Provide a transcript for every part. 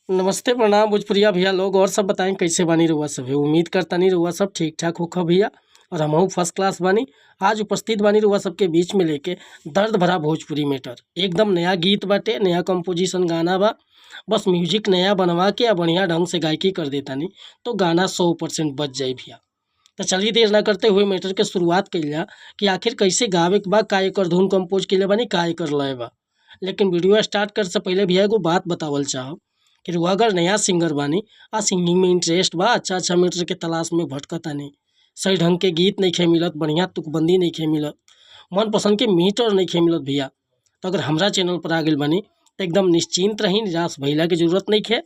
नमस्ते, प्रणाम भोजपुरिया भैया लोग। और सब बताएं, कैसे बानी रउआ सब? उम्मीद करतानी रउआ सब ठीक ठाक होखा भैया और हमहू फर्स्ट क्लास बानी। आज उपस्थित बानी रउआ सबके बीच में लेके दर्द भरा भोजपुरी मैटर। एकदम नया गीत बाटे, नया कंपोजिशन गाना बा। बस म्यूजिक नया बनवा के आ बढ़िया ढंग से गायकी कर देतानी तो गाना 100% बज जाई भैया। तो चलिए, देर ना करते हुए मैटर के शुरुआत कइल जा कि आखिर कैसे गावे के बा, का एकर धुन कंपोज कइले बानी, का एकर लय बा। लेकिन वीडियो स्टार्ट करे से पहले भैया एगो बात बतावल चाहब कि रउआ अगर नया सिंगर बानी आ सिंगिंग में इंटरेस्ट बा, अच्छा अच्छा मैटर के तलाश में भटकतानी, सही ढंग के गीत नइखे मिलत, बढ़िया तुकबंदी नइखे मिलत, मनपसंद के मीटर नइखे मिलत भैया, तो अगर हमरा चैनल पर आ गइल बानी तो एकदम निश्चिंत रही, निराश भइला के जरूरत नइखे।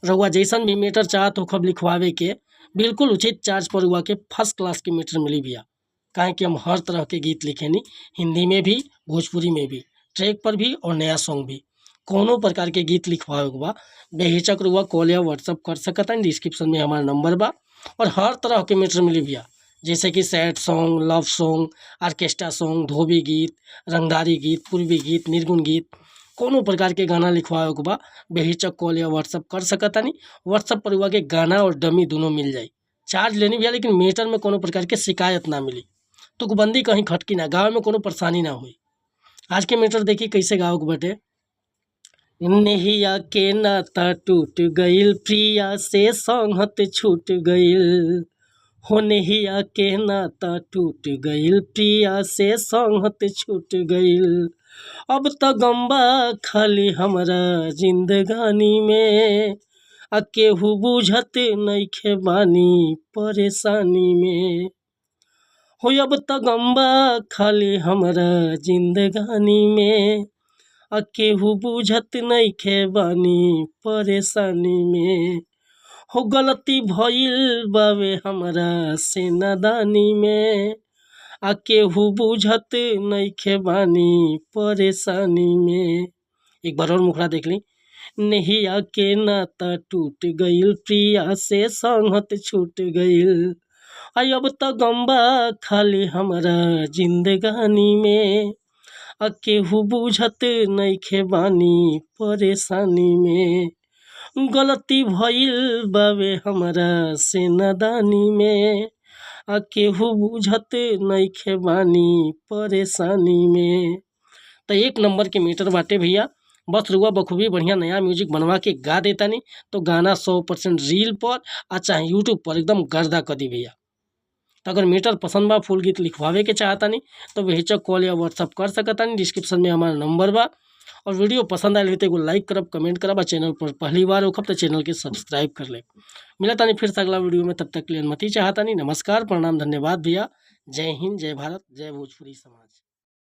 रउआ जैसन भी मीटर चाहत होखब लिखवावे के, बिल्कुल उचित चार्ज पर रउआ के फर्स्ट क्लास के मीटर मिली भैया। काहे कि हम हर तरह के गीत लिखेनी, हिंदी में भी, भोजपुरी में भी, ट्रैक पर भी और नया सॉन्ग भी। कोनो प्रकार के गीत लिखवावे के बा, बेहिचक रउआ कॉल या व्हाट्सअप कर सकतानी। डिस्क्रिप्शन में हमार नंबर बा और हर तरह के मीटर मिली भैया, जैसे कि sad song, love song, orchestra song, धोबी गीत, रंगदारी गीत, पूर्वी गीत, निर्गुण गीत। कोनो प्रकार के गाना लिखवावे के बा, बेहिचक कॉल या व्हाट्सअप कर सकतानी। व्हाट्सअप पर रउआ के गाना और डमी दुनो मिल जाई। चार्ज लेनी भैया, लेकिन मीटर में कोनो प्रकार के शिकायत ना मिली, तुकबंदी कहीं खटकी ना, गावे में कोनो परेशानी ना होई। आज के मीटर देखी कैसे गावे के बाटे। नेहिया के नाता टूट गइल, प्रिया से संगत छूट गइल। हो नेहिया के नाता टूट गइल, प्रिया से संगत छूट गइल। अब त गम बा खाली हमरा जिंदगानी में, आ केहू बुझत नइखे बानी परेशानी में। हो अब त गम बा खाली हमरा जिंदगानी में, आ केहू बुझत नइखे बानी परेशानी में। हो गलती भइल बावे हमरा से नादानी में, आ केहू बुझत नइखे बानी परेशानी में। एक बार और मुखड़ा देख ली। नेहिया के नाता टूट गइल, प्रिया से संगत छूट गइल। आ अब त गम बा खाली हमरा जिंदगानी में, आ केहू बुझत नइखे बानी परेशानी में। गलती भइल बावे हमरा से नादानी में, आ केहू बुझत नइखे बानी परेशानी में। तो एक नंबर के मीटर बाटे भैया। बस रुआ बखूबी बढ़िया नया म्यूजिक बनवा के गा देतानी तो गाना 100% रील पर आ चाहे यूट्यूब पर एकदम गर्दा कर दी भैया। तो अगर मीटर पसंद बा, फुल गीत लिखवावे के चाहतानी तो बेहिचक कॉल या व्हाट्सअप कर सकतानी। डिस्क्रिप्शन में हमारा नंबर बा। और वीडियो पसंद आयल हो तो एगो लाइक करब, कमेंट करब आ चैनल पर पहली बार होखब तो चैनल के सब्सक्राइब कर ले। मिलतानी फिर से अगला वीडियो में, तब तक के लिए अनुमति चाहतानी। नमस्कार, प्रणाम, धन्यवाद भैया। जय हिंद, जय भारत, जय भोजपुरी समाज।